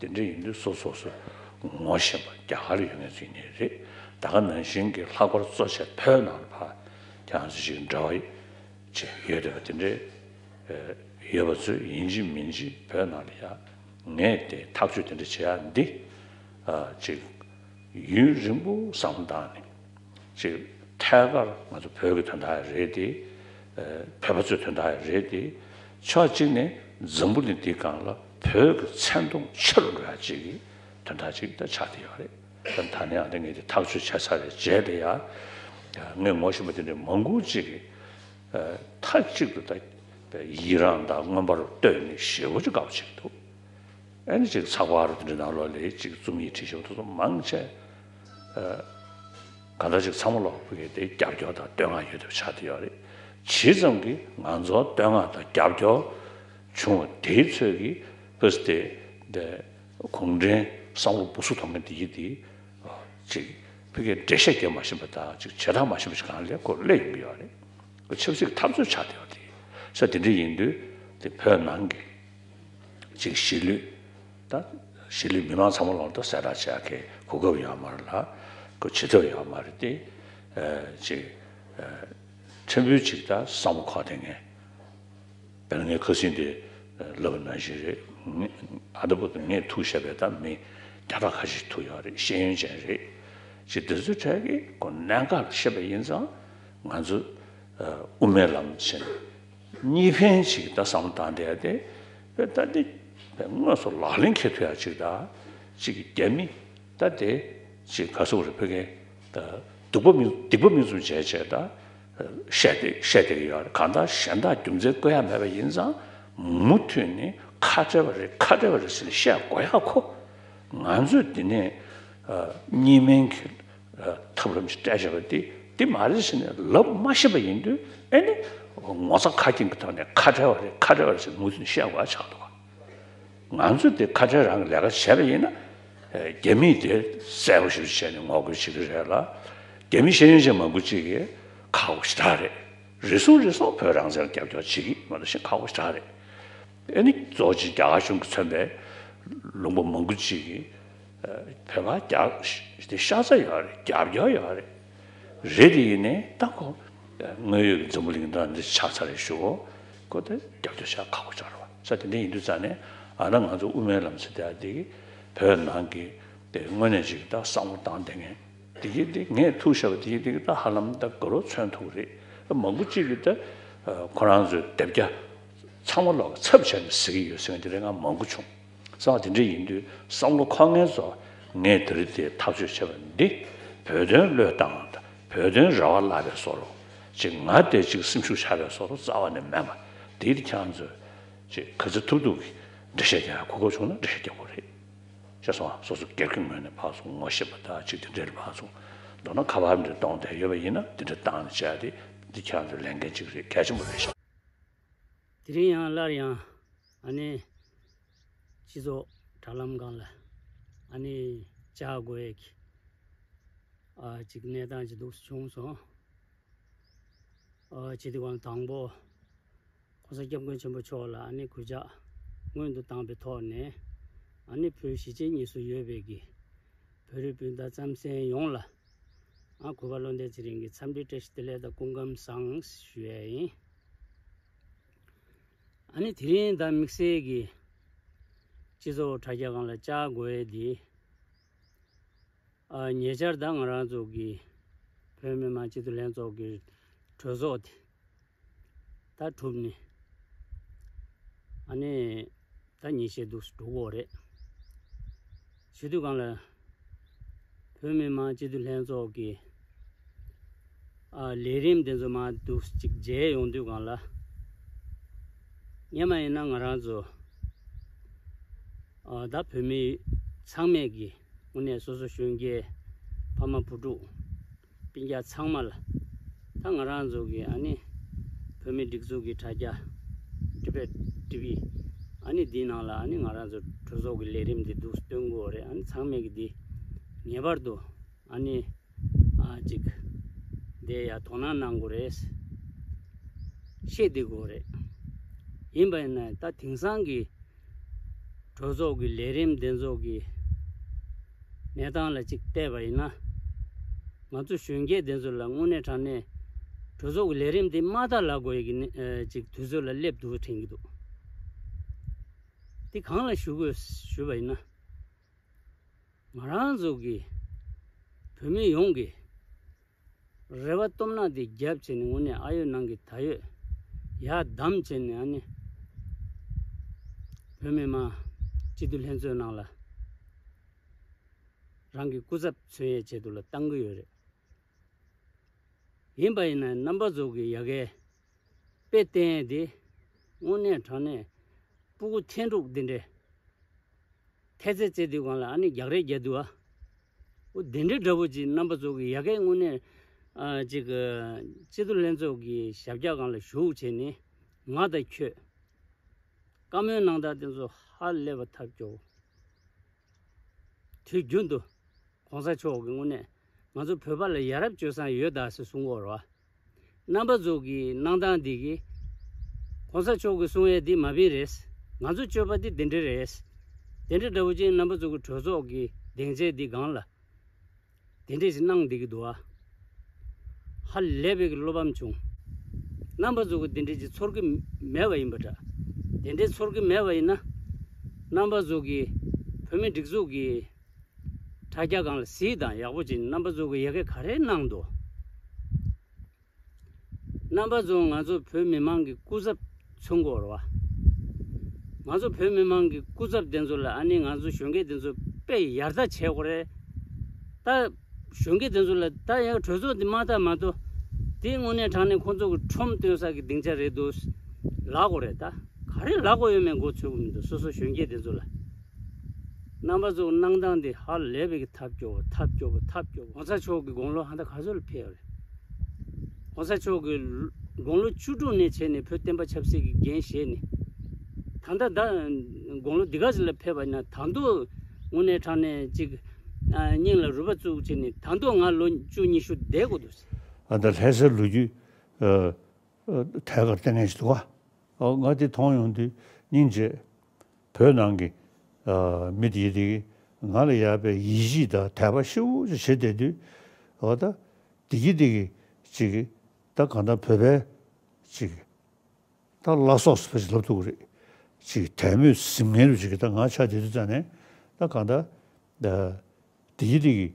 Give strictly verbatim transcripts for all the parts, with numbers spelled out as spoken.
དེ་འདྲ་ཡིན་དུས་སོ་སོ་སོ་ངོ་ཤེས་པ་རྒྱ་གར་ཡོད་མཁན་ཚོ་ཡིན་ནའི་རེད། ད་ག་ནང་བཞིན་གྱི་ལྷག་པར་གཙོ་ཆེ་བོད་ནང་ལ་ཕར་ཁྱེད་རང་ཚོ་ཞིག་འབྲེལ་བ་ཅིག་ཡོད་བསྡད་པ་དེ་འདྲའི་ཡོད་པ་ཚོས་ཡིན་གཅིག་མིན་གཅིག་བོད་ནང་ལ་ཡ་ངས་དེ་ཐག་གཅོད་དེ་འདྲ་བྱེད་ཡ་འདི་ཅིག་ཡུན་རིང་པོ་བསམ་བློ་བཏང་ནས། ཅིག་ཐད་ཀར་ང་ཚོ་བོད་ཀྱི་དོན་དག་རེད་དེ། ཨ་བོད་པ་ཚོའི་དོན་དག་རེད་དེ། ཕྱོགས་གཅིག་ནས་འཛམ་བུ་གླིང་འདིའི་སྒང་ལ་བོད་ཀྱི་མཚན་མཐོང་ཆེ་རུ་འགྲོ་ཡ་ཅིག་གི་དོན་དག་ཅིག་ད་ཆགས་བསྡད་ཡོད་རེད། ད་ད་ནས་ཡང་ད་ངས་དེ་ཐག་གཅོད་བྱས་ཚར་བའི་རྗེས་ལ་ཡ། ངས་ངོ་ཤེས་པ་དེ་འདྲའི་མང་པོ་ཅིག་གིས་ཨ་མཐའ་གཅིག་ཏུ་ད་ཡི་རངས་དང་མངོན་པར་བསྟོད་ནས་ཞེ་པོ་ཅིག་དགའ་པོ་བྱེད་ཀྱི་འདུག་ཨ་ནི་ཅིག་ཚགས་པར་དེ་འདྲའི་ནང་ལོགས་ལ་ཅིག་རྩོམ་ཡིག་བྲིས་བཞག་པ་དེ་ཚོ་མང་ཆེ། ཨ་གང་ལྟར་ཅིག་ཚང་མ་ལོག་པའི་དེ་རྒྱབ་སྐྱོར་དང་བསྟོད་བསྔགས་ཡོད་པ་ཆགས་བསྡད་ཡོད་རེད། ཇི་ཙམ་གྱིས་ང་ཚོར་བསྟོད་བསྔགས་དང་རྒྱབ་སྐྱོར་བྱུང་བ་དེའི་ཚོད་ཀྱིས་ཕུས་ཏེ་དེ་གུང་ཁྲན་བསམ་བློ་སྦུ་སུབ་གཏོང་མཁན་དེ་ཡིན་དེ་ཅིག་ཕ་གིའི་འགྲེལ་བཤད་རྒྱབ་མ་ཤེས་པ་དང་ཅིག་བྱེ་བྲག་མ་ཤེས་པ་ཞིག་གང་ལས་ཁོ་སླེབས་ཡོང་གི་ཡོད་རེད། ཁོ་ཆབ་སྲིད་ཀྱི་འཐབ་རྩོད་ཆགས་བསྡད་ཡོད་དེ། ས་དེ་འདྲ་ཡིན་དུས་དེ་བོད་ནང་གི་ཅིག་གཞིས་ལུས། ད་གཞིས་ལུས་མི་མང་ཚང་མ་ལོག་ད་གསལ་བསྒྲགས་བྱེད་ཡག་གི་གོ་སྐབས་ཡོད་མ་རེད་ལ། ཁོ་བྱེད་ཐབས་ཡོད་མ་རེད་དེ། ཨ་ཅིག་ཨ་ཕྲན་བུ་ཅིག་ད་བསམ་བློ་འཁོར་བསྡད་མཁན། དཔེར་ན་ངས་ཁ་སང་དེ་ལབ་པ་ནང་བཞིན་རེད། ངས་ཨ་ད་བུ་དང་ངས་ཐུག་བཞག་པའི་ད་མི་བརྒྱ་ཕྲག་ཁ་ཤས་ཐུག་ཡོད་རེད། ཤེས་ཡོན་ཅན་རེད། ཅིག་དེ་ཚོའི་གྲས་ཀྱིས་ཁོ་གནད་འགག་ཤེས་པ་ཡིན་ཙང་ང་ཚོ་ཨ་དབུ་མའི་ལམ་ཕྱིན། གཉིས་ཕན་ཅིག་ད་བསམ་བློ་བཏང་བསྡད་ཡ་དེ། ད་དེ་དངོས་སུ་ལག་ལེན་འཁེལ་ཐུབ་ཡ་ཅིག་ད་ཅིག་རྒྱ་མི་ད་དེ་ཅིག་ག་ཟེར་དགོས་རེད། ཕ་གི་ད་སྡིག་པ་མིང་སྡིག་པ་མིང་འཛུགས་བྱས་བྱས་ད་བཤད་དེ་བཤད་བསྡད་ཀྱི་ཡོད་རེད། གང་ལྟར་གཞན་དག་རྒྱུ་མཚན་བཀོད་ཡ་མེད་པ་ཡིན་ཙང་མུ་མཐུད་ནས་ཁ་བྲལ་བ་རེད། ཁ་བྲལ་བ་རེད་ཟེར་ནས་བཤད་དགོས་ཡ་ཁོ། ང་ཚོས་འདི་ནས་གཉིས་སྨན་གྱི་ཐབས་ལམ་ཞིག་སྤྲད་བཞག་པ་དེ་དེ་མ་རེད་ཟེར་ནས་ལབ་མ་ཤེས་པ་ཡིན་དུས། ཨེ་ནི་ངོ་ཚ་ཁ་སྐྱེངས་ཀྱི་ཐོག་ནས་ཁ་བྲལ་བ་རེད། ཁ་བྲལ་བ་རེད་ཟེར་མུ་མཐུད་ནས་བཤད་དགོས་ཆགས་འདུག་ང་ཚོས་དེ་ཁ་བྲལ་རང་གི་ལས་ཀ་བྱས་པ་ཡིན་ན། རྒྱ་མིས་དེ་གསལ་པོ་ཞིག་བྱས་ནས་ངོ་རྒོལ་བྱེད་ཀྱི་རེད་ལ། རྒྱ་མི་ཤེས་ཡོན་ཅན་མང་པོ་ཅིག་གིས་ཁག་པོ་ཞེ་དྲག་རེད། རེ་ཟུང་རེ་ཟུང་བོད་རང་བཙན་རྒྱབ་སྐྱོར་བྱེད་ཀྱི་མ་གཏོགས་ཤིང་ཁག་པོ་ཞེ་དྲག་རེད། ཨེ་ནི་གཙོ་ཆེ་རྒྱ་གར་གཞུང་གིས་མཚོན་པའི་ལུང་པ་མང་པོ་ཅིག་གིས་བོད་པ་རྒྱ་དེ་ཤ་ཚ་ཡོད་རེད། རྒྱབ་སྐྱོར་ཡོད་རེད། རེད་དེ་ཡིན་ནའི་ད་ཁོ་དངོས་ཡོད་ཀྱི་འཛམ་བུ་གླིང་འདི་འདི་ཆགས་ཚར་རེད་ཞུ། ཁོ་དེ་རྒྱབ་སྐྱོར་བྱ་ཁག་པོ་ཆགས་རེད་བ། ས་དེ་འདྲ་ཡིན་དུས་ཙང་ནས་ཨ་ན་ང་ཚོ་དབུ་མའི་ལམ་ཟེར་དེ་དེ་བོད་ནང་གི་དེ་དངོས་གནས་ཅིག་ད་བསམ་བློ་བཏང་བསྡད་མཁན་དེ་གི་དེ་ངས་ཐུག་བཞག་པ་དེ་གི་དེ་གི་ད་ཧ་ལམ་ད་དགའ་རབ་མཚོན་ཐུབ་རེད། མང་པོ་ཅིག་གིས་ད་ཁོ་རང་ཚོའི་དེབ་རྒྱ་ཚང་མ་ལོག་ཚབ་བྱས་ནས་གཟིགས་ཀྱི་ཡོད་ཟེར་མཁན་དེ་རེད། ང་མང་པོ་བྱུང་། གསང་བ་དེ་འདྲ་ཡིན་དུས་བསམ་བློ་འཁོར་མཁན་ཚོ་ངས་དེ་རིང་འདིར་ཐག་གཅོད་བྱས་པ་འདི་བོད་དོན་བློས་བཏང་བ་དང་བོད་དོན་རེ་བ་བརླག་པའི་བཟོ་འདྲ་ཅིག་ང་དེ་ཅིག་སེམས་ཤུགས་ཆག་པའི་བཟོ་འདྲ་རྩ་བ་ནས་མེད་པ་འདི། ཁྱེད་རང་ཚོས་ཅིག་ག་ཚོད་ཐུབ་ཐུབ་ཀྱིས་འགྲེལ་བཤད་རྒྱག་ཡ་གོ་སྐབས་བྱུང་ན་འགྲེལ་བཤད་རྒྱག་དགོས་རེད། ཤེས་སོང་ང་། སོ་སོ་སྒེར་གྱི་ངོས་ནས་ཕར་ཚུར་ངོ་ཤེས་པ་དང་ཅིག་དེ་འདྲའི་ཕར་ཚུར་མདོར་ན་ཁ་པར་འདྲ་གཏོང་བསྡད་ཡོད་པ་ཡིན་ན་དེ་འདྲ་བཏང་ནས་བྱས་ཏེ་འདི་ཁྱེད་རང་ཚོའི་ལས་འགན་ཅིག་རེད། གལ་ཆེན་པོ་རེད་ཤག་དེ་རིང་ཡང་སླར་ཡང་ཨ་ནི་སྤྱི་ཚོགས་དྲ་ལམ་སྒང་ལ་ཨ་ནི་བཅར་དགོས་ཡས་ཀྱི་ཨ་ཅིག་གནས་སྟངས་ཅིག་འདུག་སེ་བྱུང་སོང་། ཨ་བྱེད་དུས་སྒང་དང་པོ་༸གོང་ས་༸སྐྱབས་མགོན་ཆེན་པོ་མཆོག་ལ་ཨ་ནི་གུས་ཕྱག་སྔོན་དུ་བཏང་པའི་ཐོག་ནས་ཨ་ནི་བོད་གཞིས་བྱེས་གཉིས་སུ་ཡོད་པའི་གི་བོད་རིགས་སྤུན་ཟླ་རྩམ་ཟན་ཡོངས་ལ་ཨ་གུས་པ་བློ་ལྡན་ཚེ་རིང་གི་འཚམས་འདྲི་བཀྲ་ཤིས་བདེ་ལེགས་དང་སྐུ་ཁམས་བཟང་ཞུ་ཡས་ཡིན། ཨ་ནི་དེ་རིང་ད་དམིགས་བསལ་གྱི་སྤྱི་ཚོགས་དྲ་རྒྱ་སྒང་ལ་བཅར་དགོས་ཡས་འདི། ཨ་ཉེ་ཆར་ད་ང་རང་ཚོ་གི་བོད་མི་མང་སྤྱི་འཐུས་ལྷན་ཚོགས་ཀྱི་གྲོས་ཚོགས་དེ་ད་གྲུབ་ནས་ཨ་ནི་ད་ཉིན་ཤས་འདུག་སེ་འགྲོ་གི་ཡོད་རེད། བྱེད་དུས་སྒང་ལ་བོད་མི་མང་སྤྱི་འཐུས་ལྷན་ཚོགས་ཀྱི་ཨ་ལས་རིམ་དེ་ཚོ་མར་འདུག་སེ་ཅིག་མཇལ་ཡོང་དུས་སྒང་ལ། སྔོན་མ་ཡིན་ན་ང་རང་ཚོ་ཨ་ད་བོད་མི་ཚང་མས་ཀྱི་དངོས་གནས་སོ་སོ་གཞོན་སྐྱེས་ཕ་མ་བུ་ཕྲུག་སྤུན་ཀྱག་ཚང་མ་ལ་ད་ང་རང་ཚོ་གི་ཨ་ནི་བོད་མི་སྒྲིག་འཛུགས་ཀྱི་དྲ་རྒྱ་ཊི་བེཊ་ཊི་ཝི་ཨ་ནི་འདིའི་ནང་ལ་ཨ་ནི་ང་རང་ཚོ་གྲོས་ཚོགས་ཀྱི་ལས་རིམ་འདི་འདུག་སེ་སྟོན་གྱི་ཡོད་རེད། ཨ་ནི་ཚང་མས་ཀྱི་འདི་ངེས་པར་དུ་ཨ་ནི་ཨ་ཅིག་དེ་ཡ་དོ་སྣང་གནང་དགོས་རེད། ཤེས་བསྡད་དགོས་རེད། ཡིན་པ་ཡིན་ན་ད་དེང་སང་གི་ གྲོས་ཚོགས་ཀྱི་ལས་རིམ་དེ་ཚོ་གི་གནས་སྟངས་ལ་ཅིག་བལྟས་པ་ཡིན་ན། ང་ཚོ་གཞོན་སྐྱེས་དེ་ཚོ་ལ་དངོས་གནས་དྲང་གནས་གྲོས་ཚོགས་ཀྱི་ལས་རིམ་དེ་མ་མཐའ་ལ་དགོས་ཡ་གི་ནི་ཨ་ཅིག་དུས་ཚོད་ལ་སླེབས་འདུག་དྲན་གྱི་འདུག། དེ་གང་ལ་ཞུ་དགོས་ཞུས་པ་ཡིན་ན། ང་རང་ཚོ་གི་བོད་མི་ཡོངས་ཀྱི་རེ་བ་སྟོབས་ན་དེ་རྒྱབ་བྱས་ནས་དངོས་གནས་ཨ་ཡོད་ནང་གི་ད་ཡོད་ཡར་བསྡམས་བྱས་ནས། ཨ་ནི་བོད་མི་མང་སྤྱི་འཐུས་ལྷན་ཚོགས་ནང་ལ་རང་གི་སྐུ་ཚབ་མཚོན་ཡས་ཆེད་དུ་ལ་བཏང་གི་ཡོད་རེད། ཡིན་པ་ཡིན་ན་རྣམ་པ་ཚོ་གི་ཡ་གའི་དཔེ་བསྟན་ཡས་དེ་དངོས་གནས་དྲང་གནས་སྤུ་གུ་ཐེངས་དྲུག་འདི་འདྲས་ཐལ་རྩེད་རྩེ་དུས་སྒང་ལ་ཨ་ནི་རྒྱག་རེས་རྒྱག་དུས་ཨ། འོ་དེ་འདྲའི་འདྲ་པོ་ཅིག་རྣམ་པ་ཚོ་གི་ཡ་གའི་དངོས་གནས་ཨ་ཅིག་སྤྱི་འཐུས་ལྷན་ཚོགས་ཀྱི་ཞབས་བཀྱག་སྒང་ལ་བཞུགས་བྱས་ནས་ང་དང་ཁྱོད་བཀའ་མོལ་གནང་སྟངས་དེ་ཚོ་ཧ་ལས་པ་ཐབས་སྐྱོ་བོ། དུས་རྒྱུན་དུ་གོང་ས་མཆོག་གི་དངོས་གནས་ང་ཚོ་བོད་པ་ལ་ཡ་རབས་སྤྱོད་བཟང་ཡོད་ད་ཟེར་གསུང་གི་ཡོད་རེད་བ། རྣམ་པ་ཚོ་གི་གནང་སྟངས་འདི་གི་གོང་ས་མཆོག་གི་གསུང་ཡས་འདི་མ་བིན་རེད། ང་ཚོ་སྤྱོད་པ་འདི་འདི་འདྲ་རེད། དེ་འདྲ་འདྲ་བོ་ཅིག་རྣམ་པ་ཚོ་གི་གྲོས་ཚོགས་ཀྱི་སྡིངས་ཆ་འདི་སྒང་ལ་དེ་འདྲས་ཅིག་གནང་བསྡད་ཀྱི་འདུག་ཨ། ཧ་ལས་པའི་གི་བློ་ཕམ་བྱུང་། རྣམ་པ་ཚོ་གི་དེ་འདྲས་ཅིག་ཚོར་གི་མེད་པ་ཡིན་པ་འདྲ། དེ་འདྲས་ཚོར་གི་མེད་པ་ཡིན་ན། རྣམ་པ་ཚོ་གི་བོད་མི་སྒྲིག་འཛུགས་ཀྱི་དྲ་རྒྱ་སྒང་ལ་གཟིགས་དང་། ཡག་པོ་ཅིག་རྣམ་པ་ཚོ་གི་ཡ་གི་ག་རེ་གནང་འདུག། རྣམ་པ་ཚོ་ང་ཚོ་བོད་མི་མང་གི་སྐུ་ཚབ་མཚོན་གྱི་ཡོད་རེད་བ། ང་ཚོ་བོད་མི་མང་གི་སྐུ་ཚབ་དེ་ཚོ་ལ་ཨ་ནི་ང་ཚོ་གཞོན་སྐྱེས་དེ་ཚོ་དཔེ་ཡར་ལྟ་བྱེད་དགོས་རེད། ད་གཞོན་སྐྱེས་དེ་ཚོ་ལ་ད་ཡང་གྲོས་ཚོགས་འདི་མ་ལྟ་མ་གཏོགས་དེ་དངོས་གནས་དྲང་གནས་ཁོང་ཚོ་གི་ཁྲོམ་སྟོན་ས་གི་སྡིངས་ཆ་རེད་འདུག་ལབ་དགོས་རེད། ད་ག་རེ་ལབ་དགོས་ཡོད་མེད་མགོ་ཚོད་ཀྱི་མི་འདུག། སོ་སོ་གཞོན་སྐྱེས་དེ་ཚོ་ལ། རྣམ་པ་ཚོ་གནང་སྟངས་འདི་ཧ་ལས་པའི་གི་ཐབས་སྐྱོ་བོ། ཐབས་སྐྱོ་བོ། ཐབས་སྐྱོ་བོ། གོང་ས་མཆོག་གི་དགུང་ལོ་ཧ་ད་ག་ཚོད་ལ་ཕེབས་ཡོད་རེད། གོང་ས་མཆོག་གི་དགུང་ལོ་བཅུ་དྲུག་ནས་བྱས་ནས་བོད་བསྟན་པ་ཆབ་སྲིད་ཀྱི་འགན་བཞེས་ནས། ད་ལྟ་ད་དགུང་ལོ་འདི་ག་ཅིག་ལ་ཕེབས་པ་ཡིན་ན། ད་དུང་དངོས་གནས་དྲང་གནས་ཅིག་ཨ་སྙིང་ལ་རུས་པ་བཙུགས་བྱས་ནས་ད་དུང་ང་ལོ་བཅུ་ཉི་ཤུ་བསྡད་དགོས་འདུག་ཟེར། ཨ་ད་ལྷ་སའི་ལོ་རྒྱུས་ཨ་ཨ་ཐད་ཀར་བསྟན་མཁན་ཞིག་འདུག་ག། ཨ་ང་དེ་མཐོང་ཡོང་དུས་སྙིང་རྗེ། བོད་ནང་གི་ཨ་མི་དེ་དེ་གིས་ང་ལ་ཡག་པའི་ཡིད་ཆེས་དང་དད་པ་ཞེ་པོ་ཅིག་བྱེད་བསྡད་དུས། འོ་ད་དེ་གི་དེ་གི་ཅིག་ད་གང་ལྟར་བོད་པའི་ཅིག་ད་བླ་སྲོག་ཟེར་བ་ཅིག་ལབ་ཐུབ་ཀྱི་རེད། ཅིག་དད་མོས་ཟིན་མཁན་རུ་ཅིག་ད་ང་ཆགས་བསྡད་དུས་ཙང་ནས། ད་གང་ལྟར་ད་དེ་གི་དེ་གི་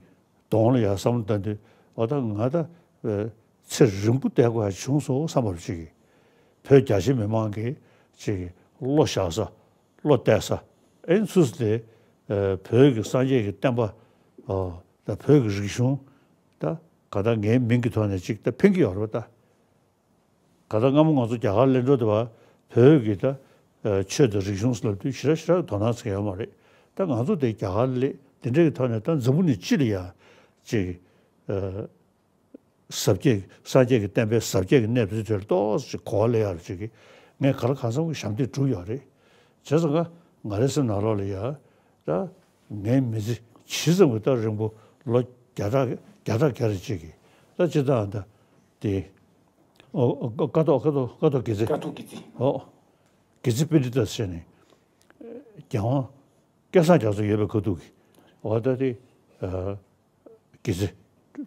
གདོང་ལ་ཡར་བསམ་བློ་བཏང་དུས། འོ་ད་ང་ད་ཨ་ཚེ་རིང་པོ་བསྡད་དགོས་ཡ་བྱུང་སོང་བསམ་པ་རུ་ཅིག་གིས། བོད་རྒྱ་ཆེ་མི་མང་གིས་ཅིག་བློ་བཞག་ས། བློ་གཏད་ས། ཨེ་ཚུགས་ས་དེ་ཨ་བོད་ཀྱི་སངས་རྒྱས་ཀྱི་བསྟན་པ། ཨ་ད་བོད་ཀྱི་རིག་གཞུང་། ད་ག་ད་ངའི་མིང་གི་ཐོག་ནས་ཅིག་ད་ཕན་གྱི་ཡོད་རེད་པ། ད་ག་ད་སྔ་མོ་ང་ཚོ་རྒྱ་གར་སླེབས་འགྲོ་དུས་བ་བོད་ཀྱི་ད་ཨ་ཆོས་དང་རིག་གཞུང་ཟེར་ལབ་དུས་ཞེ་དྲག་ཞེ་དྲག་དོ་སྣང་བྱེད་ཡོད་མ་རེད། ད་ང་ཚོ་དེ་རྒྱ་གར་སླེབས་དེ་འདྲ་གི་ཐོག་ནས་ད་འཛམ་བུ་གླིང་སྤྱི་ལ་ཡ་ཅིག་ཨ་ཟབ་རྒྱས། སངས་རྒྱས་ཀྱི་བསྟན་པའི་ཟབ་རྒྱས་ཀྱི་གནས་ཚུལ་དེར་ཏོག་ཙམ་གོ་བ་ལེན་ཡག་ཅིག་གིས་ངས་ག་ལ་གང་འཚམ་གྱི་ཞབས་འདེགས་བསྒྲུབས་ཡོད་རེད། བྱས་ཙང་ང་ང་རའི་སེམས་ནང་ལོགས་ལ་ཡ། ད་ངའི་མི་ཚེ་ཇི་ཙམ་གྱི་ད་རིང་པོ། ལོ་བརྒྱ་ཕྲག་བརྒྱ་ཕྲག་བརྒྱ་རེ་ཅིག་གི་ད་སྤྱིར་བཏང་ད་དེ། ཨོ་ཨོ་ཀ་ཐོག་ཀ་ཐོག་ཀ་ཐོག་དགེ་ཚེ། ཀ་ཐོག་དགེ་ཚེ། ཨོ་དགེ་ཚེ་པཎྜི་ཏ་ཟེར་ནས་རྒྱལ་དབང་སྐལ་བཟང་རྒྱ་མཚོ་ཡོད་པའི་ཁ་ཐུག་གི། འོ་ད་དེ་ཨ་དགེ་ཚེ་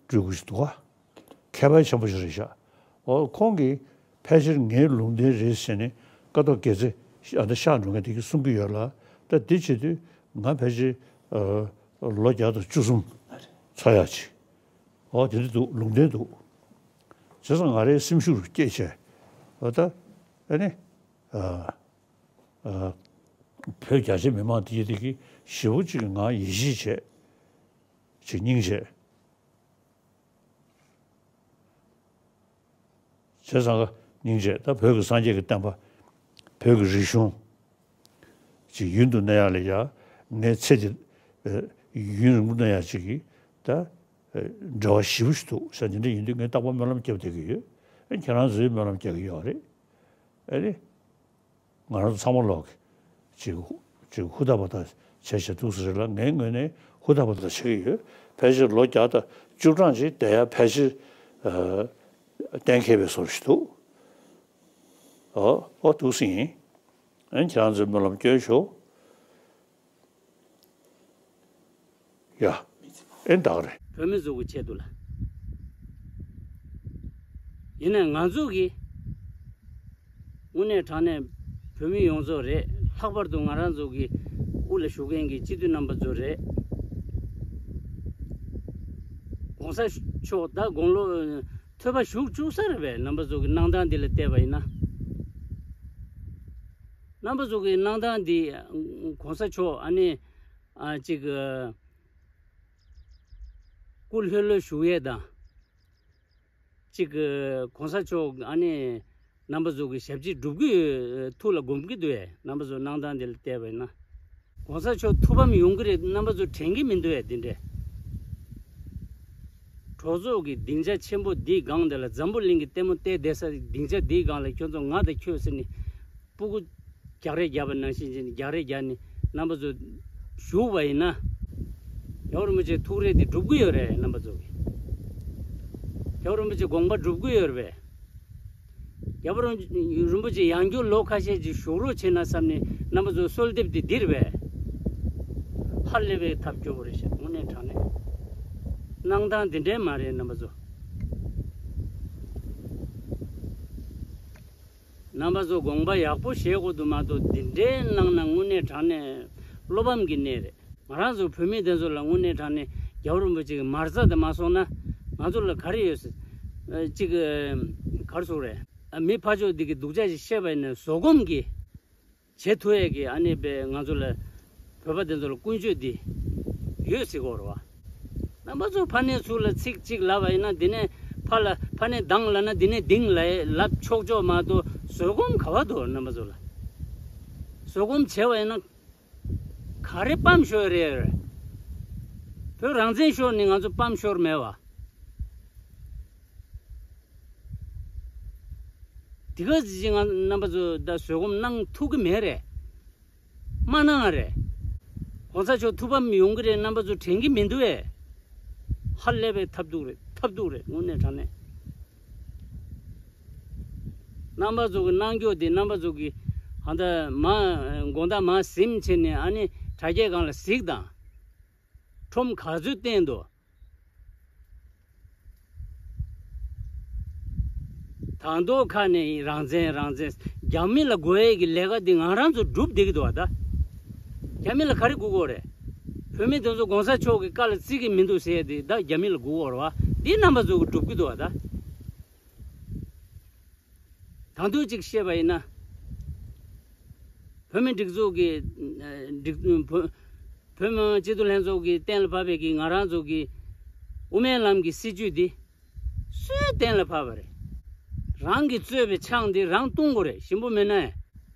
སྤྲུལ་སྐུ་ཞིག་འདུག་ག། མཁས་པ་ཆེན་པོ་ཞིག་རེད་ཤག། འོ་ཁོང་གིས་ཕལ་ཆེར་ངའི་ལུང་བསྟན་རེད་ཟེར་ནས་ཀ་ཐོག་དགེ་ཚེ་ཨ་ད་ཤག་འགྲོ་མཁན་དེ་གིས་གསུང་གི་ཡོད་ལ། ད་དེ་བྱེད་དུས་ང་ཕལ་ཆེར་ཨ་ལོ་བརྒྱ་དང་བཅུ་གསུམ་འཚོ་ཡག་ཅིག། འོ་དེ་འདྲ་འདུག། ལུང་བསྟན་འདུག། བྱས་ཙང་ང་རའི་སེམས་ཤུགས་སྐྱེད་བྱས། འོ་ད་ཨ་ནི་ཨ་ཨ་བོད་རྒྱ་ཆེ་མི་མང་དེ་དེ་གིས་ཞེ་པོ་ཅིག་ང་ཡིད་ཆེས་བྱས། ཅིག་སྙིང་རྗེ། བྱས་ཙང་ཀ་སྙིང་རྗེ། ད་བོད་ཀྱི་སངས་རྒྱས་ཀྱི་བསྟན་པ། བོད་ཀྱི་རིག་གཞུང་ཅིག་ཡུན་དུ་གནས་ཡག་ལ་ཡ། ངའི་ཚེ་འདི་ཨ་ཡུན་རིང་པོ་གནས་ཡག་ཅིག་གི་ད་ཨ་འབྲེལ་བ་ཞེ་པོ་ཞིག་འདུག་ཟེར། འདི་འདྲ་ཡིན་དུས་ངས་རྟག་པར་སྨོན་ལམ་རྒྱབ་བསྡད་ཀྱི་ཡོད། ཨ་ཁྱེད་རང་ཚོས་སྨོན་ལམ་རྒྱག་གི་ཡོད་རེད། ཨ་ནི། ང་རང་ཚོ་ཚང་མ་ལོག་གི་ཅིག་ཅིག་ཧུར་ཐག་པ་ཐག་བྱས་བྱས་འདུག་ཟེར་ལ། ངའི་ངོས་ནས་ཧུར་ཐག་པ་ཐག་བྱེད་ཀྱི་ཡོད། ཕལ་ཆེར་ལོ་བརྒྱ་དང་བཅུ་གྲངས་ཅིག་བསྡད་ཡ་ཕལ་ཆེར་ཨ་གཏན་འཁེལ་བའི་བཟོ་ཞིག་འདུག། ཨོ་ཨོ་འདུག་སེ་ཡིན། ཨ་ནི་ཁྱེད་རང་ཚོས་སྨོན་ལམ་སྐྱོན་ཤོག། ཡ། ཨེ་འདག་རེད། བོད་མི་ཚོ་གི་ཆེད་དུ་ལ། ཡིན་ནའི་ང་ཚོ་གི་དངོས་གནས་དྲང་གནས་བོད་མི་ཡོངས་རྫོགས་རེད། ལྷག་པར་དུ་ང་རང་ཚོ་གི་དབུ་ལ་བཞུགས་མཁན་གྱི་སྤྱི་འཐུས་རྣམ་པ་ཚོ་རེད། གོང་ས་མཆོག་ད་དགུང་ལོ་ཐོས་པ་བཞུགས་བཅུག་ས་རེད་པས། རྣམ་པ་ཚོ་གི་གནང་སྟངས་འདི་ལ་བལྟས་པ་ཡིན་ན། རྣམ་པ་ཚོ་གི་གནང་སྟངས་འདི་གོང་ས་མཆོག་ཨ་ནི་ཨ་ཅིག་སྐུ་ལྷོད་ལྷོད་བཞུགས་ཡས་དང་། གཅིག་གི་གོང་ས་མཆོག་ཨ་ནི་རྣམ་པ་ཚོ་གི་ཞབས་ཕྱི་སྒྲུབ་ཀྱི་ཡོད། ཐུགས་ལ་སྒོམ་གྱི་འདུག་ཨེ། རྣམ་པ་ཚོ་གནང་སྟངས་དེ་ལ་བལྟས་པ་ཡིན་ན། གོང་ས་མཆོག་ཐུགས་ཕམ་ཡོང་གི་རེད། རྣམ་པ་ཚོ་དྲན་གྱི་མི་འདུག་ཨེ། དེ་འདྲས། གྲོགས་ཚོགས་ཀྱི་སྡིངས་ཆ་ཆེན་པོ་འདིའི་སྒང་དེ་ལ། འཛམ་བུ་གླིང་གི་ལྟད་མོ་བལྟས་བསྡད་ས་སྡིངས་ཆ་འདིའི་སྒང་ལ་ཁྱོད་ཚོ་ང་དང་ཁྱོད་ཟེར་ནས་སྤུ་གུ་རྒྱག་རེས་རྒྱག་པ་ནང་བཞིན་བྱས་ནས་རྒྱག་རེས་རྒྱག་ནས་རྣམ་པ་ཚོ་བཞུགས་པ་ཡིན་ན། རྒྱལ་བ་རིན་པོ་ཆེའི་ཐུགས་རེ་དེ་སྒྲུབ་ཀྱི་ཡོད་རེད། རྣམ་པ་ཚོ་གིས་རྒྱལ་བ་རིན་པོ་ཆེའི་དགོངས་པ་སྒྲུབ་ཀྱི་ཡོད་རེད་པས། རྒྱལ་བ་རིན་པོ་ཆེ་ཡང་བསྐྱར་ལོ་ཁ་ཤས་ཅིག་བཞུགས་རོགས་བྱེད་ན་བསམ་ནས་རྣམ་པ་ཚོ་གསོལ་འདེབས་དེ་འདིར་བས། ཧ་ལས་པའི་ཐབས་སྐྱོ་བོ་རེད་ཤག། དངོས་གནས་དྲང་གནས་གནང་སྟངས་འདི་འདྲས་མ་རེད། རྣམ་པ་ཚོ། རྣམ་པ་ཚོ་དགོངས་པ་ཡག་པོ་བཞེས་དགོས་འདུག་མ་གཏོགས། འདི་འདྲའི་གནང་ན་དངོས་གནས་དྲང་གནས་བློ་ཕམ་གྱི་གནས་རེད། ང་རང་ཚོ་བོད་མི་དེ་ཚོ་ལ་དངོས་གནས་དྲང་གནས་རྒྱལ་བ་རིན་པོ་ཆེ་གི་མ་རྩ་དེ་མ་སོང་ན་ང་ཚོ་ལ་ག་རེ་ཡོད་ཟེར། ཨ་གཅིག་ཨ་ག་རེ་ཟེར་དགོས་རེད། ཨ་མི་ཕར་ཕྱོགས་འདི་གི་སྡུག་ཅག་ཅིག་བཤད་པ་ཡིན་ན་བཟོད་སྒོམ་གྱིས་བྱེད་ཐུབ་ཡས་ཀྱི་ཨ་ནི་པའི་ང་ཚོ་ལ་བོད་པ་དེ་ཚོ་ལ་ཀུན་སྤྱོད་འདི་ཡོད་ཟེར་གྱི་ཡོད་རེད་བ། རྣམ་པ་ཚོ་ཕ་ནས་ཚུར་ལ་ཚིག་གཅིག་ལབ་པ་ཡིན་ན། འདི་ནས་ཕར་ལ་ཕ་ནས་གདངས་ལབ་ན་འདི་ནས་གདིང་ལབ་ལབ་ཆོག་ཆོག་མ་གཏོགས་བཟོད་སྒོམ་ག་བ་འདུག། རྣམ་པ་ཚོ་ལ་བཟོད་སྒོམ་བྱས་པ་ཡིན་ན་ག་རེ་ཕམ་ཤོར་རེད། བོད་རང་བཙན་ཤོར་ནས་ང་ཚོ་ཕམ་ཤོར་མེད་བ། དེ་ག་ཅིག་ང་རྣམ་པ་ཚོ་ད་བཟོད་སྒོམ་གནང་ཐུབ་ཀྱི་མེད་རེད། མ་གནང་བ་རེད། གོང་ས་མཆོག་ཐུགས་ཕམ་ཡོང་གི་རེད། རྣམ་པ་ཚོ་དྲན་གྱི་མི་འདུག་ཨེ། ཧ་ལས་པའི་ཐབས་སྡུག་རེད། ཐབས་སྡུག་རེད། དངོས་གནས་དྲང་གནས། རྣམ་པ་ཚོ་གི་གནང་རྒྱུ་དེ་རྣམ་པ་ཚོ་གི་ཧ་ད་མ་དགོང་དག་མ་ཟིན་བྱས་ནས་ཨ་ནི་དྲ་རྒྱའི་སྒང་ལ་གཟིགས་དང་། ཁྲོམ་ག་ཚོད་བསྟན་འདུག། དང་ཐོག་ཁ་ནས་རང་བཙན་རང་བཙན། རྒྱ་མི་ལ་དགོས་ཡས་ཀྱི་ལས་ཀ་འདི་ང་རང་ཚོ་སྒྲུབ་བསྡད་ཀྱི་འདུག་བ་ད། རྒྱ་མི་ལ་ག་རེ་དགོས་ཀྱི་ཡོད་རེད། བོད་མི་དེ་ཚོ་གོང་ས་མཆོག་གི་བཀའ་ལ་བརྩི་གི་མི་འདུག་ཟེར་ཡས་དེ་ད་རྒྱ་མི་ལ་དགོས་ཀྱི་ཡོད་རེད་བ། འདི་རྣམ་པ་ཚོ་གི་སྒྲུབ་ཀྱི་འདུག་བ་ད། དང་དུ་གཅིག་བཤད་པ་ཡིན་ན། བོད་མི་སྒྲིག་འཛུགས་ཀྱི་ཨ་སྒྲིག་བོད་བོད་མི་མང་སྤྱི་འཐུས་ལྷན་ཚོགས་ཀྱིས་གཏན་ལ་ཕབ་པའི་གི་ང་རང་ཚོ་གི་དབུ་མའི་ལམ་གྱི་སྲིད་བྱུས་འདི་སུས་གཏན་ལ་ཕབ་པ་རེད། རང་གིས་གཙོས་པའི་ཆང་འདི་རང་བཏུང་དགོས་རེད། ཞིམ་པོ་མེད་ན་ཡང་།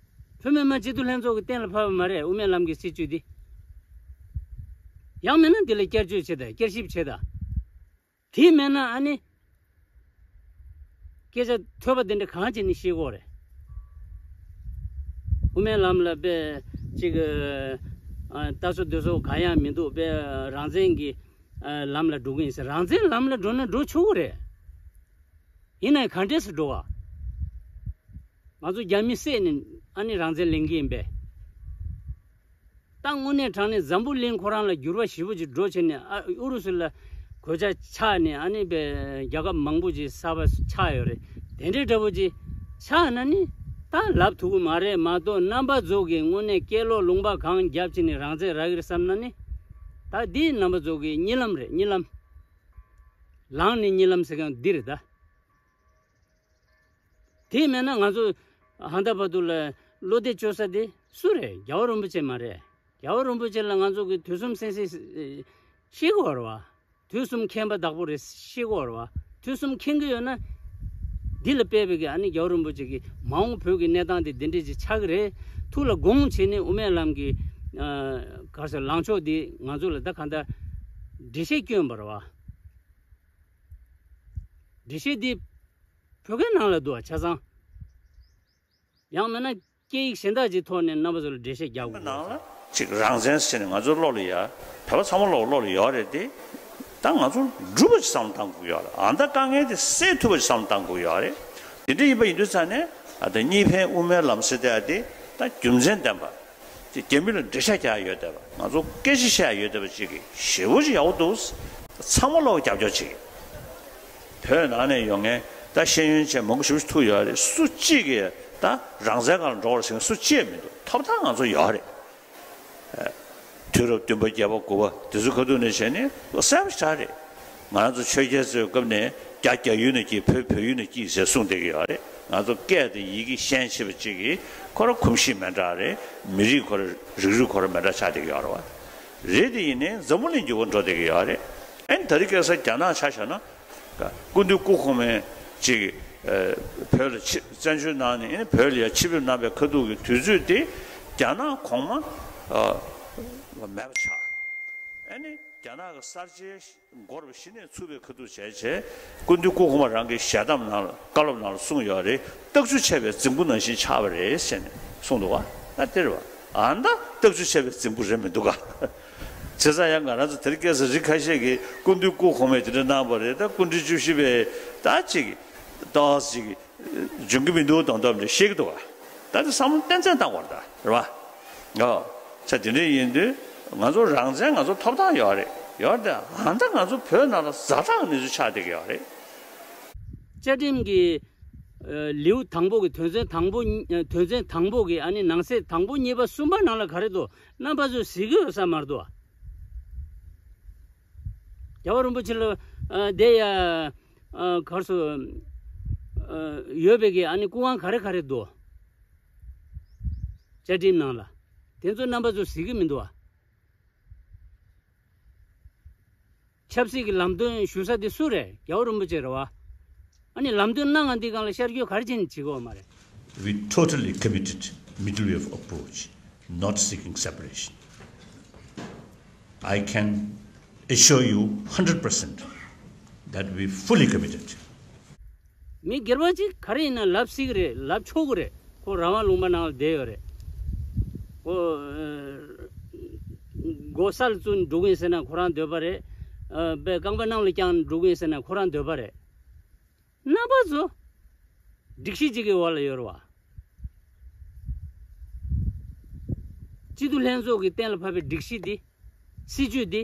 བོད་མི་མང་སྤྱི་འཐུས་ལྷན་ཚོགས་ཀྱིས་གཏན་ལ་ཕབ་པ་མ་རེད། དབུ་མའི་ལམ་གྱི་སྲིད་བྱུས་འདི། ཡང་མིན་ན་འདི་ལ་བསྐྱར་བཅོས་བྱེད་དང་། བསྐྱར་ཞིབ་བྱེད་དང་། དེ་མེད་ན་ཨ་ནི། སྐད་ཆ་ཐོས་པ་དེ་འདྲ་གང་བྱས་ནས་ཤེས་དགོས་རེད། དབུ་མའི་ལམ་ལ་དཔེ་གཅིག་ཨ་ལྟ་ཚོ་འདོད་ཚོ་གང་ཡང་མི་འདུག། དཔེ་རང་བཙན་གྱི་ཨ་ལམ་ལ་འགྲོ་གི་ཡིན་ཟེར། རང་བཙན་ལམ་ལ་འགྲོ་ན་འགྲོ་ཆོག་གི་རེད། ཡིན་ནའི་ག་འདྲས་སེ་འགྲོ་བ། ང་ཚོ་རྒྱ་མི་བསད་ནས་ཨ་ནི་རང་བཙན་ལེན་གྱི་ཡིན་པས། ད་དངོས་གནས་དྲང་གནས་འཛམ་བུ་གླིང་ཁོ་རང་ལ་འགྱུར་བ་ཞེ་པོ་ཅིག་འགྲོ་བྱས་ནས། ཨ་ཨུ་རུ་སུ་ལ་གོད་ཆག་ཆགས་ནས། ཨ་ནི་པའི་རྒྱལ་ཁབ་མང་པོ་ཅིག་གསར་པ་ཆགས་ཡོད་རེད། དེ་འདྲའི་འདྲ་པོ་ཅིག་ཆགས་ན་ནི་ད་ལབ་ཐུབ་ཀྱི་མ་རེད་མ་གཏོགས། རྣམ་པ་ཚོ་གིས་དངོས་གནས་སྐད་ལོག་ལུང་པ་གང་བརྒྱབ་བྱས་ནས་རང་བཙན་རག་གི་རེད་བསམ་ན་ནི། ད་འདི་རྣམ་པ་ཚོ་གི་གཉིད་ལམ་རེད། གཉིད་ལམ། ལངས་ནས་གཉིད་ལམ་ཟེར་མཁན་འདི་རེད་ད། དེ་མེད་ན་ང་ཚོ་ཧང་ད་བར་དུ་ལ་བློ་གཏད་བཅོལ་ས་དེ་སུ་རེད། རྒྱལ་བ་རིན་པོ་ཆེ་མ་རེད། རྒྱལ་བ་རིན་པོ་ཆེ་ལ་ང་ཚོ་གི་དུས་གསུམ་སེང་གེ་ཤེས་ཀྱི་ཡོད་རེད་བ། དུས་གསུམ་མཁྱེན་པ་བདག་པོ་རེད་ཤེས་ཀྱི་ཡོད་རེད་བ། དུས་གསུམ་མཁྱེན་གྱི་ཡོད་ན། འདི་ལ་དཔེ་བའི་གི་ཨ་ནི་རྒྱལ་བ་རིན་པོ་ཆེ་གི་མ་འོངས་བོད་ཀྱི་གནས་སྟངས་དེ་འདི་འདྲས་ཅིག་ཆགས་ཀྱི་རེད། ཐུགས་ལ་དགོངས་བྱས་ནས་དབུ་མའི་ལམ་གྱི་ཨ་ག་རེ་ཟེར་ལངས་ཕྱོགས་འདི་ང་ཚོ་ལ་ད་གང་ལྟར་འགྲེལ་བཤད་སྐྱོན་པ་རེད་བ། འགྲེལ་བཤད་འདི་བོད་སྐད་ནང་ལ་འདུག་བ་ཆ་ཚང་། ཡང་མིན་ན་སྐད་ཡིག་གཞན་དག་ཅིག་ཐོག་ནས་རྣམ་པ་ཚོ་ལ་འགྲེལ་བཤད་རྒྱག་དགོས། ནང་ལ་ཅིག་རང་བཙན་ཟེར་ནས་ང་ཚོ་བློ་ལ་ཡ། བོད་པ་ཚང་མ་བློ་བློ་ལ་ཡོད་རེད་དེ། ད་ང་ཚོ་འགྲུབ་པ་ཅིག་བསམ་བློ་བཏང་དགོས་ཡོད་རེད། ཨ་ད་དཀའ་ངལ་དེ་སེལ་ཐུབ་པ་ཅིག་བསམ་བློ་བཏང་དགོས་ཡོད་རེད། དེ་འདྲ་ཡིན་པ་ཡིན་དུས་ཙང་ནས་ཨ་ད་གཉིས་ཕན་དབུ་མའི་ལམ་ཟེར་དེ་ཨ་དེ་ད་རྒྱུ་མཚན་ལྡན་པ། དེ་རྒྱ་མི་ལ་འགྲེལ་བཤད་རྒྱག་ཡ་ཡོད་བསྡད་པ། ང་ཚོ་སྐད་ཆ་བཤད་ཡ་ཡོད་བསྡད་པ་ཅིག་གི་ཞེ་པོ་ཅིག་ཡག་པོ་འདུག། ཚང་མ་ལོག་རྒྱབ་སྐྱོར་བྱེད་ཀྱི། བོད་ནང་ནས་ཡོང་མཁན་ད་ཤེས་ཡོན་ཅན་མང་པོ་ཞེ་པོ་ཅིག་ཐུག་ཡོད་རེད། སུ་གཅིག་གིས་ད་རང་བཙན་སྒང་ལ་འགྲོ་བར་ཟེར་མཁན་སུ་གཅིག་མི་འདུག། ཐོབ་ཐང་ང་ཚོ་ཡོད་རེད། དུས་རབས་བདུན་པ་བརྒྱད་པ་དགུ་པ་དེ་ཚོའི་ཁ་ཐུག་ནས་བྱས་ནས་གསལ་པོ་ཞིག་ཆགས་རེད། ང་ཚོ་ཆོས་རྒྱལ་ཚོའི་སྐབས་ནས་རྒྱ་རྒྱ་ཡུལ་ནས་སྐྱེས། བོད་བོད་ཡུལ་ནས་སྐྱེས་ཟེར་གསུངས་བསྡད་ཀྱི་ཡོད་རེད། ང་ཚོ་སྐད་དང་ཡི་གེ་ཤན་ཕྱེད་པ་གཅིག་གིས་ཁོ་རང་གོམས་གཤིས་མི་འདྲ་རེད། མི་རིགས་ཁོ་རང་རིགས་རུས་ཁོ་རང་མི་འདྲ་ཆགས་བསྡད་ཀྱི་ཡོད་རེད་བ། རེད་དེ་ཡིན་ནའི་འཛམ་བུ་གླིང་འགྱུར་བ་འགྲོ་བསྡད་ཀྱི་ཡོད་རེད། ཨ་ནི་དེ་རིང་ཁ་སང་རྒྱ་ནག་ཆ་བཞག་ན། སྐུ་མདུན་སྐུ་གོང་མས་ཅིག་ཨ་བོད་ལ་ཆེ་བཙན་བྱོལ་ནང་ནས་ཨ་ནི་བོད་ལ་ཡ་ཆེད་ཕེབས་གནང་བའི་ཁ་ཐུག་གི་དུས་ཚོད་དེ་རྒྱ་ནག་གོང་མ་ཨ་མེད་པ་ཆགས། ཨ་ནི་རྒྱ་ནག་གི་གསར་བརྗེ་འགོ་རུ་གཞི་ནས་ཚུགས་པའི་ཁ་ཐུག་བྱས་བྱས། སྐུ་མདུན་སྐུ་གོང་མ་རང་གི་ཞལ་གདམས་ནང་ལ་བཀའ་སློབ་ནང་ལ་གསུངས་ཡོད་རེད། སྟག་ཆུ་ཆད་པའི་རྫིང་བུ་ནང་བཞིན་ཆགས་པ་རེད་ཟེར་ནས་གསུངས་འདུག་བ། ད་དེ་རེད་བ། ཨ་ད་སྟག་ཆུ་ཆད་པའི་རྫིང་བུ་རེད་མི་འདུག་ག། བྱས་ཙང་ཡང་ང་རང་ཚོ་དེ་རིང་ཁ་སང་རིགས་ཁ་ཤས་ཀྱིས་སྐུ་མདུན་སྐུ་གོང་མས་དེ་འདྲ་གནང་བ་རེད། ད་སྐུ་ཕྲེང་བཅུ་བཞི་པས་ད་ཅིག་ཏོག་ཙམ་འཇོན་གྱི་མི་འདུག་གདོང་གདོང་འདྲ་བཤད་ཀྱི་འདུག་ག། ད་དེ་བསམ་བློ་ཏན་ཏན་བཏང་དགོས་རེད་ད། རེད་བ། ཨོ། ས་དེ་འདྲ་ཡིན་དུས་ང་ཚོ་རང་བཙན་ང་ཚོ་ཐོབ་ཐང་ཡོད་རེད། ཡོད་རེད་ད། ཨ་ད་ང་ཚོ་བོད་ནང་ལ་ཛ་དྲག་གནས་ཚུལ་ཆགས་བསྡད་ཀྱི་ཡོད་རེད། བཅའ་ཁྲིམས་ཀྱི་ཨ་ལེའུ་དང་པོ་གི་དོན་ཚན་དང་པོ་གཉིས་ཨ་དོན་ཚན་དང་པོ་གི་ཨ་ནི་ནང་གསེས་དང་པོ་གཉིས་པ་གསུམ་པ་ནང་ལ་ག་རེ་འདུག། རྣམ་པ་ཚོས་གཟིགས་ཀྱི་ཡོད་ས་མ་རེད་འདུག། རྒྱལ་བ་རིན་པོ་ཆེ་ལ་ཨ་དེ་ཡ་ཨ་གར་སོ་ཨ་ཡོད་པའི་གི་ཨ་ནི་སྐུ་དབང་ག་རེ་ག་རེ་འདུག། བཅའ་ཁྲིམས་ནང་ལ་དེ་ཚོ་རྣམ་པ་ཚོས་གཟིགས་ཀྱི་མི་འདུག་ཨ། ཆབ་སྲིད་ཀྱི་ལམ་སྟོན་ཞུ་ས་དེ་སུ་རེད། རྒྱལ་བ་རིན་པོ་ཆེ་རེད་བ། ཨ་ནི་ལམ་སྟོན་གནང་ང་འདི་སྒང་ལ་ཤར་བསྐྱོད་ག་རེ་བྱས་ནས་བྱེད་དགོས་མ་རེད། We totally committed middle way of approach, not seeking separation. I can assure you hundred percent that we fully committed. མི་སྒེར་པ་ཅིག་ག་རེ་ཡིན་ན་ལབ་སྲིད་ཀྱི་རེད། ལབ་ཆོག་གི་རེད། ཁོ་རང་དབང་ལུང་པ་ནང་ལ་བསྡད་ཡོད་རེད། ཁོ་ཨ་སྒོ་སར་བཙུགས་འགྲོ་གི་ཡིན་ཟེར་ན་ཁོ་རང་འདོད་པ་རེད། ཨ་པའི་རྐང་པ་གནམ་ལ་བརྐྱངས་འགྲོ་གི་ཡིན་ཟེར་ན་ཁོ་རང་འདོད་པ་རེད། རྣམ་པ་ཚོ་སྒྲིག་གཞི་གཅིག་གི་འོག་ལ་ཡོད་རེད་བ། སྤྱི་འཐུས་ལྷན་ཚོགས་ཀྱིས་གཏན་ལ་ཕབ་པའི་སྒྲིག་གཞི་འདི། སྲིད་ཇུས་འདི།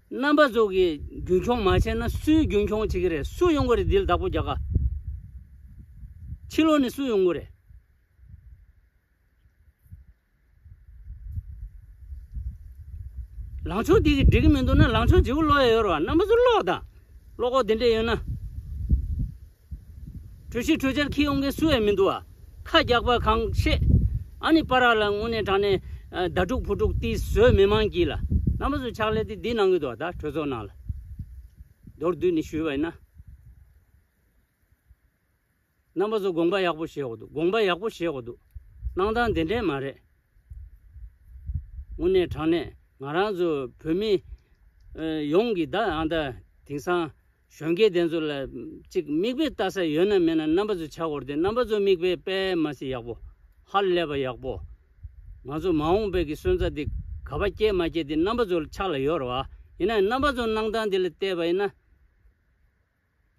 རྣམ་པ་ཚོ་གིས་རྒྱུན་འཁྱོངས་མ་བྱས་ན་སུས་རྒྱུན་འཁྱོངས་བྱེད་ཀྱི་རེད། སུ་ཡོང་གི་རེད། འདི་ལ་བདག་པོ་རྒྱག་ག། ཕྱི་ལོགས་ནས་སུ་ཡོང་གི་རེད། ལངས་ཕྱོགས་འདི་གིས་འགྲིག་གི་མི་འདུག་ན་ལངས་ཕྱོགས་བརྗེ་པོ་སློག་ཡ་ཡོད་རེད་བ། རྣམ་པ་ཚོ་ཀློག་དང་། ཀློག་གོ་དེ་འདྲས་ཡོད་ན། གྲོས་གཞི་གྲོས་འཆར་འཁྱེར་ཡོང་མཁན་སུ་ཡང་མི་འདུག་བ། ཁ་རྒྱག་པ་གང་ཤེས། ཨ་ནི་པ་ར་ལ་དངོས་གནས་དྲང་གནས་ཨ་ཟླ་དྲུག་ཕོ་དྲུག་ཏི་བཟོས་མི་མང་གིས་ལ། རྣམ་པ་ཚོ་ཕྱག་ལས་དེ་འདི་གནང་གི་འདུག་བ། ད་གྲོས་ཚོགས་ནང་ལ། མདོར་བསྡུས་ནས་ཞུས་པ་ཡིན་ན། རྣམ་པ་ཚོ་དགོངས་པ་ཡག་པོ་བཞེས་དགོས་འདུག། དགོངས་པ་ཡག་པོ་བཞེས་དགོས་འདུག། གནང་སྟངས་དེ་འདྲས་མ་རེད། དངོས་གནས་དྲང་གནས་ང་རང་ཚོ་བོད་མི་ཨ་ཡོངས་ཀྱི་ད་ཨ་ད་དེང་སང་གཞོན་སྐྱེས་དེ་ཚོ་ལ་ཅིག་མིག་དཔེ་ལྟ་ས་ཡོད་ན་མེད་ན་རྣམ་པ་ཚོ་ཆགས་དགོས་རེད་དེ། རྣམ་པ་ཚོ་མིག་དཔེ་དཔེ་མ་སྲིད་ཡག་པོ། ཧ་ལས་པ་ཡག་པོ། ང་ཚོ་མ་འོངས་པའི་གི་སོན་རྩ་འདི་ག་པ་སྐྱེ་མ་སྐྱེ་དེ་རྣམ་པ་ཚོ་ཕྱག་ལ་ཡོད་རེད་བ། ཡིན་ན་རྣམ་པ་ཚོ་གནང་སྟངས་འདི་ལ་བལྟས་པ་ཡིན་ན།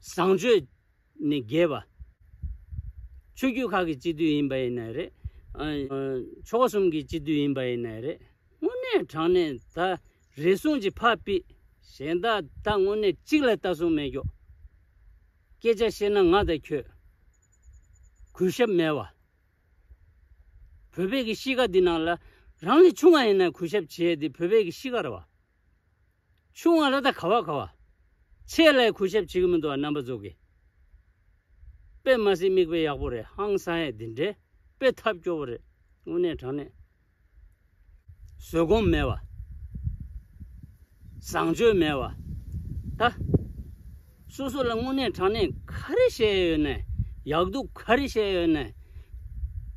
བཟང་སྤྱོད་ནི་རྒྱས་པ། ཆོས་བརྒྱུད་ཁག་གི་སྤྱི་འཐུས་ཡིན་པ་ཡིན་ནའི་རེད། ཨ་ཆོལ་ཁ་གསུམ་གྱི་སྤྱི་འཐུས་ཡིན་པ་ཡིན་ནའི་རེད། དངོས་གནས་དྲང་གནས་ད་རེ་ཟུང་ཅིག་ཕར་ཕུད། གཞན་དག་ད་དངོས་གནས་གཅིག་ལ་ལྟ་སྲུང་མེད་ཀྱོག། སྐད་ཆ་བཤད་ན་ང་དང་ཁྱོད། གུས་ཞབས་མེད་བ། བོད་པའི་གི་གཤིས་ཀ་འདི་ནང་ལ་རང་ལས་ཆུང་བ་ཡིན་ན་གུས་ཞབས་བྱེད་ཡས་འདི་བོད་པའི་གི་གཤིས་ཀ་རེད་བ། ཆུང་བ་ལ་ད་ག་བ་ག་བ། ཆེ་ལ་གུས་ཞབས་བྱེད་ཀྱི་མི་འདུག་བ། རྣམ་པ་ཚོ་གིས། དཔེ་མ་སྲིད་མིག་དཔེ་ཡག་པོ་རེད། ཧང་སང་ཡས་འདི་འདྲས་དཔེ་ཐབས་སྐྱོ་བོ་རེད། དངོས་གནས་དྲང་གནས། བཟོད་སྒོམ་མེད་བ། བཟང་སྤྱོད་མེད་བ། ད། སོ་སོ་ལ་དངོས་གནས་དྲང་གནས་ག་རེ་བཤད་ཡོད་ནས། ཡག་སྡུག་ག་རེ་བཤད་ཡོད་ནས།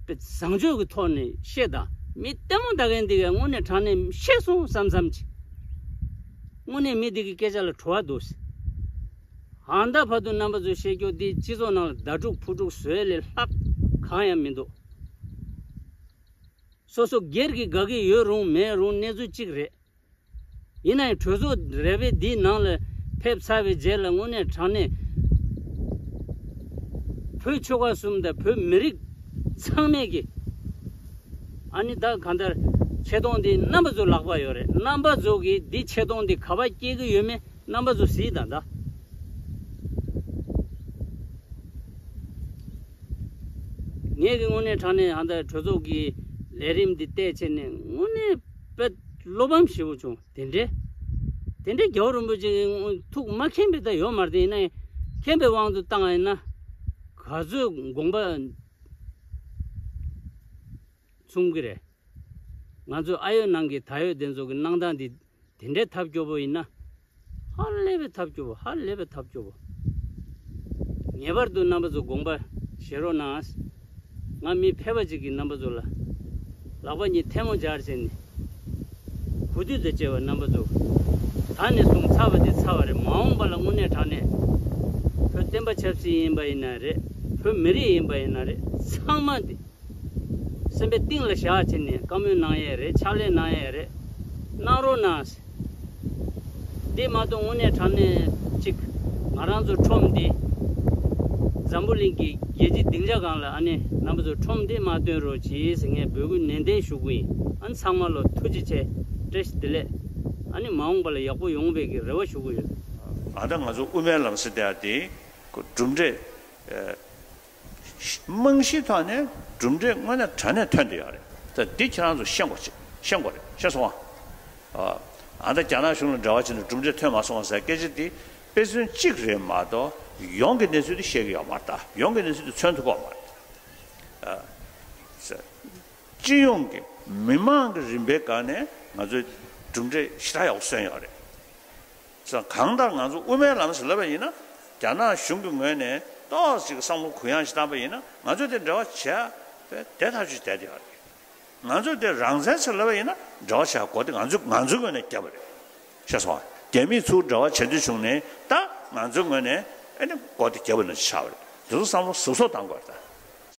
བཟང་སྤྱོད་ཀྱི་ཐོག་ནས་བཤད་དང་། མི་ལྟད་མོ་ལྟ་མཁན་འདི་གས་དངོས་གནས་དྲང་གནས་བཤད་སོང་བསམ་བསམ་གྱིས། དངོས་གནས་མི་འདི་གི་སྐད་ཆ་ལ་བྲོ་བ་འདུག། ཨ་ད་བར་དུ་རྣམ་པ་ཚོས་བཤད་རྒྱུ་འདི་སྤྱི་ཚོགས་ནང་ལ་ཟླ་དྲུག་ཕོ་དྲུག་བཟོས་ལས་ལྷག་གང་ཡང་མི་འདུག། སོ་སོ་སྒེར་གྱི་དགའ་གི་ཡོད་རུང་མེད་རུང་གནས་ཚུལ་གཅིག་རེད། ཡིན་ནའི་གྲོས་ཚོགས་རེ་བའི་འདིའི་ནང་ལ་ཕེབས་ཚར་བའི་རྗེས་ལ་དངོས་གནས་དྲང་གནས་བོད་ཆོལ་ཁ་གསུམ་དང་བོད་མི་རིགས་ཚང་མས་ཀྱི་ཨ་ནི་ད་གང་ལྟར་ ཆེ་མཐོང་འདི་རྣམ་པ་ཚོ་ལག་པ་ཡོད་རེད། རྣམ་པ་ཚོ་གིས་འདི་ཆེ་མཐོང་འདི་ག་པར་སྐྱེལ་གྱི་ཡོད་མེད་རྣམ་པ་ཚོ་གཟིགས་དང་ད། ངས་ཀྱི་དངོས་གནས་དྲང་གནས་ཧ་ད་གྲོས་ཚོགས་ཀྱི་ལས་རིམ་འདི་བལྟས་བྱས་ནས་དངོས་གནས་དཔེ་བློ་ཕམ་ཞེ་པོ་བྱུང་། དེ་འདྲའི་དེ་འདྲའི་རྒྱལ་བ་རིན་པོ་ཆེ་ཐུགས་མ་མཁྱེན་པའི་ད་ཡོད་མ་རེད། ཡིན་ན་མཁྱེན་པའི་དབང་དུ་བཏང་བ་ཡིན་ན་ག་ཚོད་དགོངས་པ་མཚུངས་ཀྱི་རེད། ང་ཚོའི་ཨ་ཡོད་ནང་གི་ད་ཡོད་དེ་ཚོ་གི་གནང་སྟངས་འདི་དེ་འདྲའི་ཐབས་སྐྱོ་པོ་ཡིན་ན། ཧ་ལས་པའི་ཐབས་སྐྱོ་པོ། ཧ་ལས་པའི་ཐབས་སྐྱོ་པོ། ངེས་པར་དུ་རྣམ་པ་ཚོ་དགོངས་པ་བཞེས་རོགས་གནང་། ང་མི་ཕལ་པ་ཅིག་གིས་རྣམ་པ་ཚོ་ལ་ལག་པ་གཉིས་ཐལ་མོ་སྦྱར་བྱས་ནས་གུས་འདུད་དང་བཅས་པ། རྣམ་པ་ཚོ་ད་ནས་བཟུང་ཚར་བ་དེ་ཚར་བ་རེད། མ་འོངས་པ་ལ་དངོས་གནས་དྲང་གནས་བོད་བསྟན་པ་ཆབ་སྲིད་ཡིན་པ་ཡིན་ན་རེད། བོད་མི་རིགས་ཡིན་པ་ཡིན་ན་རེད། ཚང་མ་འདི་སེམས་པའི་གཏིང་ལ་བཞག་བྱས་ནས་བཀའ་མོལ་གནང་ཡས་རེད། ཕྱག་ལས་གནང་ཡས་རེད། གནང་རོགས་གནང་། འདི་མ་གཏོགས་དངོས་གནས་དྲང་གནས་གཅིག་ང་རང་ཚོ་ཁྲོམ་འདི་འཛམ་བུ་གླིང་གི་རྒྱལ་སྤྱི་སྡིངས་ཆ་སྒང་ལ་ཨ་ནི་རྣམ་པ་ཚོ་ཁྲོམ་འདི་མ་སྟོན་རོགས་གྱིས་ཟེར་ངས་འབོད་སྐུལ་ནན་ཏན་ཞུ་གི་ཡིན། ཨ་ནི་ཚང་མ་ལ་ཐུགས་རྗེ་ཆེ། བཀྲ་ཤིས་བདེ་ལེགས། ཨ་ནི་མ་འོངས་པ་ལ་ཡག་པོ་ཡོང་བའི་གི་རེ་བ་ཞུ་གི་ཡོད། ཨ་ད་ང་ཚོ་དབུ་མའི་ལམ་ཟེར་དེ་ཡ་དེ་གྲུབ་འབྲས། རྨང་གཞིའི་ཐོག་ནས་གྲུབ་འབྲས་དངོས་གནས་དྲང་གནས་ཐོན་བསྡད་ཡོད་རེད། ད་འདི་ཁྱེད་རང་ཚོ་ཤེས་དགོས་ཆེ། ཤེས་དགོས་རེད། ཤེས་སོང་ཨ། ཨ་ད་རྒྱ་ནག་གཞུང་ལ་འབྲེལ་བ་བྱས་ནས་གྲུབ་འབྲས་ཐོན་མ་སོང་བ་ཟེར་སྐད་ཆ་འདི་དཔེ་མཚོན་གཅིག་རེད་མ་གཏོགས་ཡོངས་ཀྱི་གནས་ཚུལ་འདི་བཤད་ཀྱི་ཡོད་མ་རེད། ད་ཡོངས་ཀྱི་གནས་ཚུལ་འདི་མཚོན་ཐུབ་ཀྱི་ཡོད་མ་རེད། ཨ་ཟེར། སྤྱི་ཡོངས་ཀྱི་མི་མང་གི་རིམ་པའི་སྒང་ནས་ང་ཚོས་གྲུབ་འབྲས་ཞེ་དྲག་ཡག་པོ་སོན་ཡོད་རེད། ཙང་གང་ལྟར་ང་ཚོ་དབུ་མའི་ལམ་ཟེར་ལབ་པ་ཡིན་ན་རྒྱ་ནག་གཞུང་གི་ངོས་ནས་ཏོག་ཙམ་བསམ་བློ་གུ་ཡངས་ཤིག་བཏང་པ་ཡིན་ན་ང་ཚོ་དེ་འབྲེལ་བ་བྱས་པའི་བདེ་ཐག་ཆོད་བསྡད་ཡོད་རེད། ང་ཚོ་དེ་རང་བཙན་ཟེར་ལབ་པ་ཡིན་ན་འབྲེལ་བ་བྱས་སྒོ་དེ་ང་ཚོ་ང་ཚོའི་ངོས་ནས་བརྒྱབ་པ་རེད། ཤེས་སོང་ཨ། རྒྱ་མིས་ཚུར་འབྲེལ་བ་བྱེད་འདོད་བྱུང་ནས་ད་ང་ཚོའི་ངོས་ནས་ཨེ་ནི་སྒོ་དེ་བརྒྱབ་པ་ནང་བཞིན་ཆགས་པ་རེད། དེ་ཚོ་བསམ་བློ་གཟབ་གཟབ་བཏང་དགོས་རེད་ད།